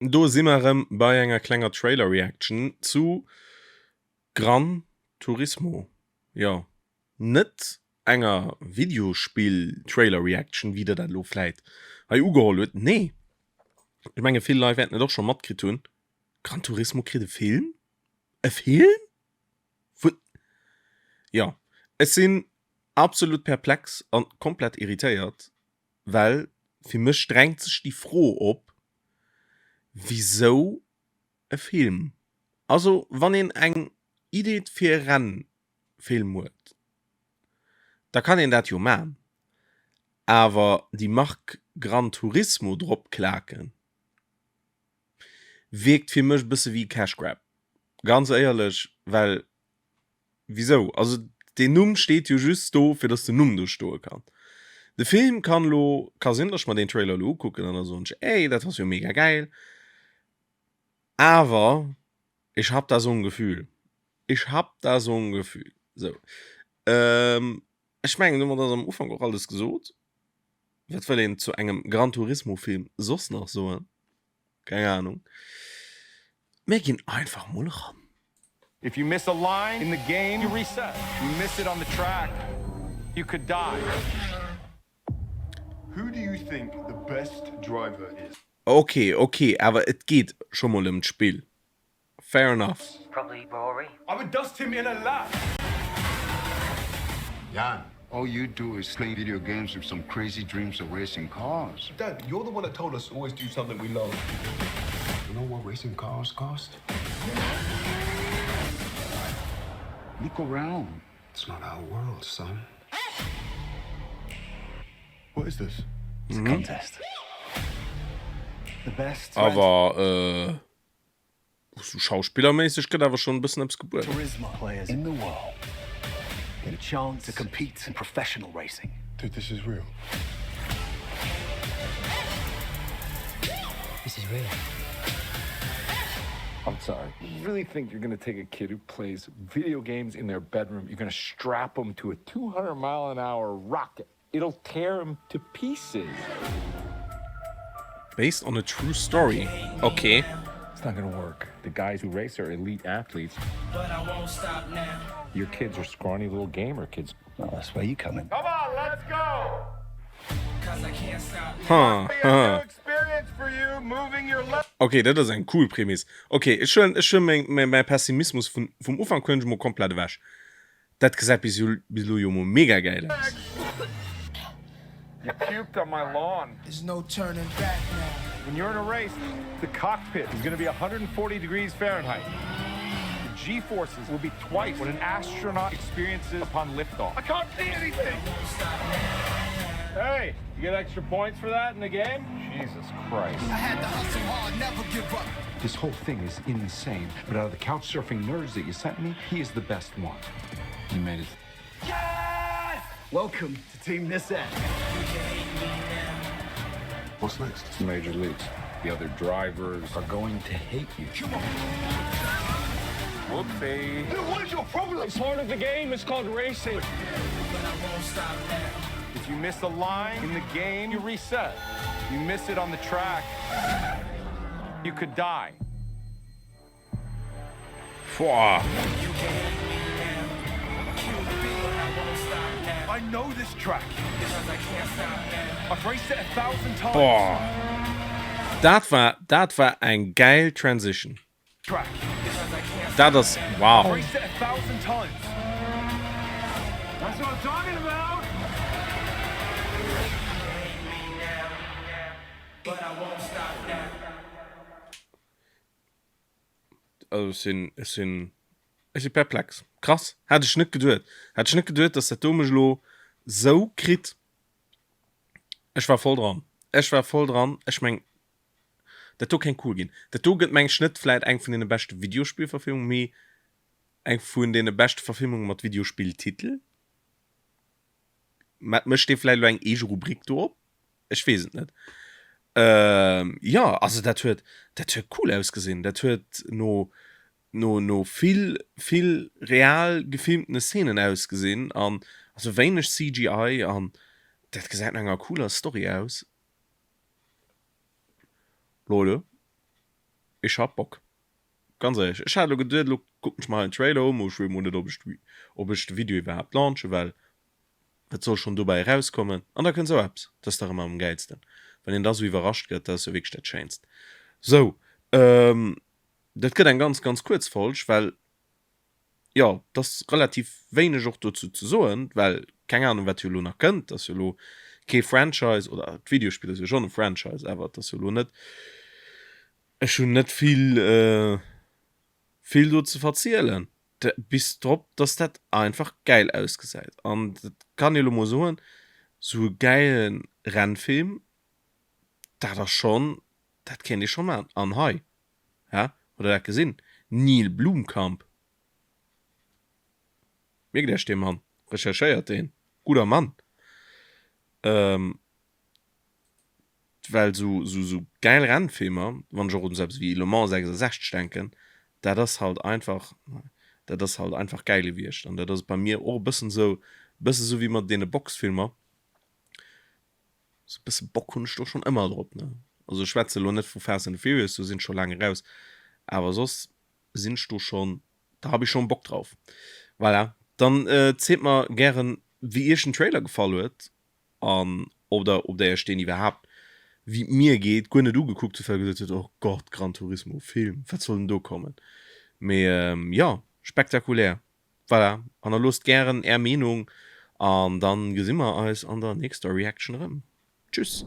Do si mer erëm bei enger klenger Trailer Reaction zu Gran Turismo. Jo, net enger Videospill Trailer Reaction, wéi der dat elo vläit hei ugeholl hutt. Nee, ech menge vill Leit wäerten et och scho matkritt hunn, Gran Turismo kritt e Film? E Film? Vun. Jo, ech sinn absolut perplex an komplett irritéiert, well fir mech drängt sech déi Fro op, Wisou e Film? Also wann een eng Idee fir e Rennfilm huet, da kann een dat jo man, awer déi Mark Gran Turismo drop klaken wierkt fir mech e bësse wéi e Cash Grab, ganz éierlech, well Wisou? Also deen Numm steet jo just do, fir dass den Numm do stoe kann. De Film kann elo, ka sinn, dass ech mer deen Trailer elo ukucken an da soen ech, ey, dat ass jo mega gäil. Awer ich hab da so en Gefühl. Ich hab da so en Gefühl. Sou. Ech mengen, domat ass am Ufank och alles gesot. Wat wëll een zu engem Gran Turismo Film soss nach soen? Keng Ahnung. Mir ginn einfach mol eran. If you miss a line in the game, you reset. You miss it on the track, you could die. Who do you think the best driver is? Ok, ok, awer et geet scho mol ëm d'Spill. Fair enough. Probably Rory. I would dust him in a lap! Jan, all you do is play video games with some crazy dreams of racing cars. Dad, you're the one that told us to always do something we love. You know what racing cars cost? Look around. It's not our world, son. What is this? It's a contest. The best. Awer äh, sou schauspillerméisseg gëtt awer schonn e bëssen eppes gebueden. Turismo players in the world get a chance to compete in professional racing. Dude, this is real. This is real. I'm sorry. You really think you're gonna take a kid who plays video games in their bedroom, you're gonna strap him to a 200 mile an hour rocket? It'll tear him to pieces. Based on a true story, ok. It's not gonna work. The guys who race are elite athletes. Your kids are scrawny little gamer kids. Well, that's where you come in. Come on, let's go! Ha ha. Experience for you moving your le. Ok, dat ass eng cool Prämiss. Ok, ech huelen, ech huelen meng, mäi, mäi Pessimismus vun, vum Ufank huelen ech mol komplett ewech. Dat gesäit bis elo jo mol mega gäil aus. You puked on my lawn. There's no turning back now. When you're in a race, the cockpit is gonna be 140 degrees Fahrenheit. The G-forces will be twice what an astronaut experiences upon liftoff. I can't see anything! Hey, you get extra points for that in the game? Jesus Christ. I had to hustle hard, never give up. This whole thing is insane, but out of the couch surfing nerds that you sent me, he is the best one. You made it. Yes! Welcome to Team Nissan. What's next? Major leagues. The other drivers are going to hate you. Whoopsie. Dude, what is your problem? It's part of the game. It's called racing. If you miss a line in the game, you reset. You miss it on the track, you could die. Boah. I know this track. I've raced it a thousand times. Boah. Dat war, dat war eng gäil Transition. Dat ass wow. Also ech sinn, ech sinn, ech si perplex. Krass, hat ech net geduet. Hat ech net geduet, dass dat do mech elo sou kritt. Ech war voll dran. Ech war voll dran. Ech meng, Dat do kéint cool ginn. Dat do gëtt meng ech net vläit eng vun deene beschte Videospillverfilmungen, mee eng vun deene beschte Verfilmunge mat Videospilltitel. Mä mécht dee vläit elo eng eege Rubrik do op? Ech weess et net. Jo, also dat huet, dat huet cool ausgesinn. Dat huet no, no, no vill, vill real gefilmtene Szenen ausgesinn an also wéineg CGI an dat gesäit no enger cooler Story aus. Leute. Ech hat Bock. Ganz éierlech, ech hat elo geduet, elo kucken ech mer hei en Trailer un, mo ech weess mol net, ob ech ob ech de Video iwwerhaapt launchen, well wat soll schonn dobäi erauskommen? An da kënnt esou eppes, dat ass dach ëmmer am gäilsten, wann een da sou iwwerrascht gëtt, dat ass jo wierklech dat Schéinst. Sou, dat gëtt eng ganz, ganz kuerz Folg, well jo, et ass relativ wéineg och dozou ze soen, well keng Ahnung, wat jo elo nach kënnt. Et ass jo elo kee Franchise, oder d'Videospill ass jo schonn e Franchise, awer et ass jo elo net, ech hunn net vill, vill do ze verzielen, bis drop, dass dat einfach gäil ausgesäit. An dat kann ee elo mol soen, sou e gäile Rennfilm, dat ass schonn, dat kéint ee scho maachen. An hei Hä? Hutt der dat gesinn? Neil Blumkamp. Mierkt iech dee Mann, recherchéiert deen, gudder Mann. Well sou sou gäil Rennfilmer, wann ech och un sou eppes wéi Le Mans 66 denken, dat ass halt einfach, dat ass halt einfach gäil gewiescht. An dat ass bei mir och e bëssen sou, e bësse sou wéi mat deene Boxfilmer. Sou bësse Bock hunn ech do schonn ëmmer drop, ne. Also ech schwätze lo net vu Fast and the Furious, do sinn ech scho laang eraus, awer soss sinn ech do schonn, da hab ich schon Bock drauf. Voilà, dann zielt mer gären wéi iech den Trailer gefall huet an oder ob der iech deen iwwerhaapt, wéi et mir geet, guer net ugekuckt hutt, well der gesot hutt, oh Gott, Gran Turismo Film, wat soll denn do kommen? Mee jo, spektakulär. Voilà, hannerloosst gären är Meenung an dann gesi mer eis an der nächster Reaction erëm. Tschüss!